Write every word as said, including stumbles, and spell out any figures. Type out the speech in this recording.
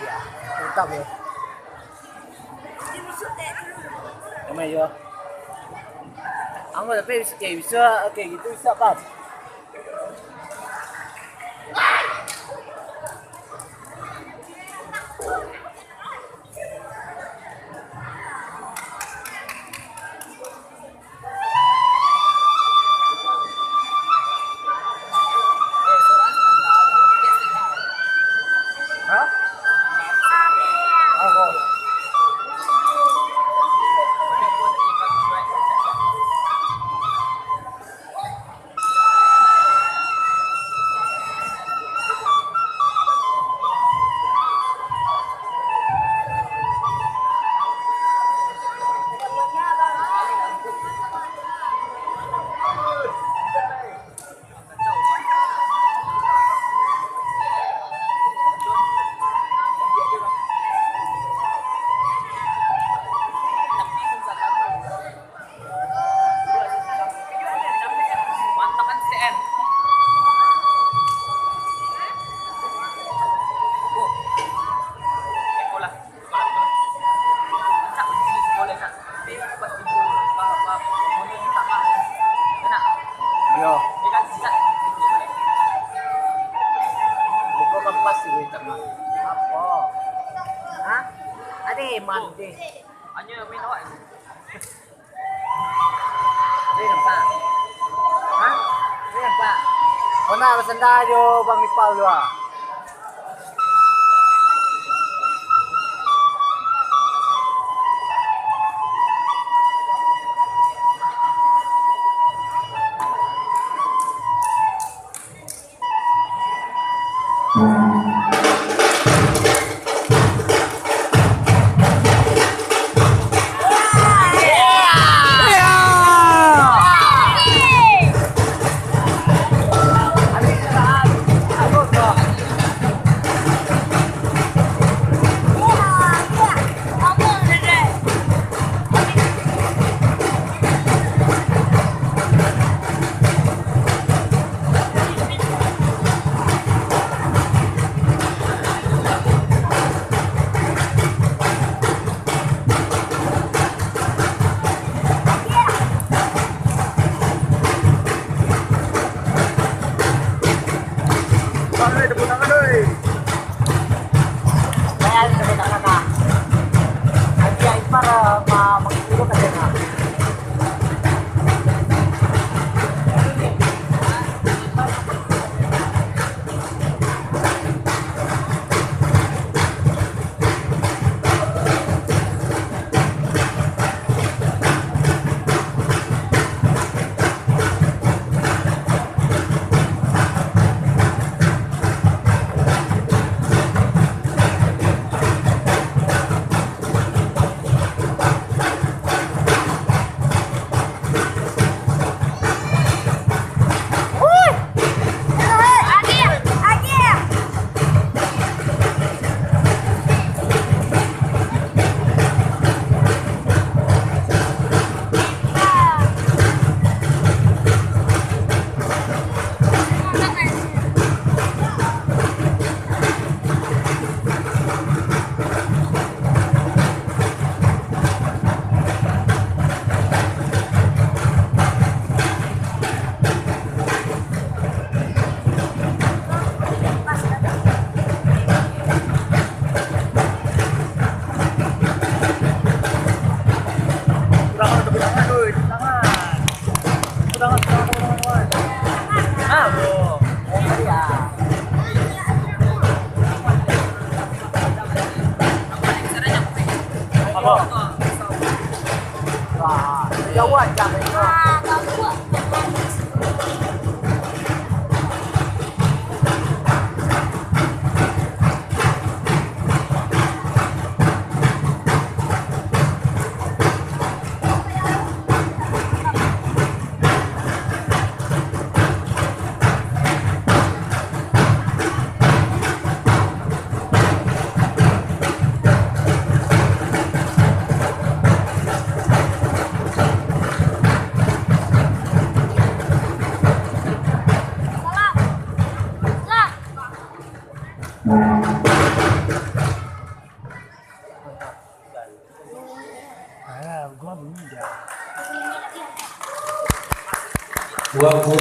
Tetap yo. Ramai yo. Ambo tapi bisa, eh, bisa, oke, gitu bisa, Bang. Yo. Buka kampas di tangah. Apo? Hah? Ade mandi. Hanya main awak. Ni nampak. Hah? Ni nampak. Kau nak basanda jo Bang Ipal tu ah. Bang, oi, tepuk tangan, oi. Saya ada tepuk tangan, nah. Haji Aipar, eh, ma-, mangikuti katanya. Walaupun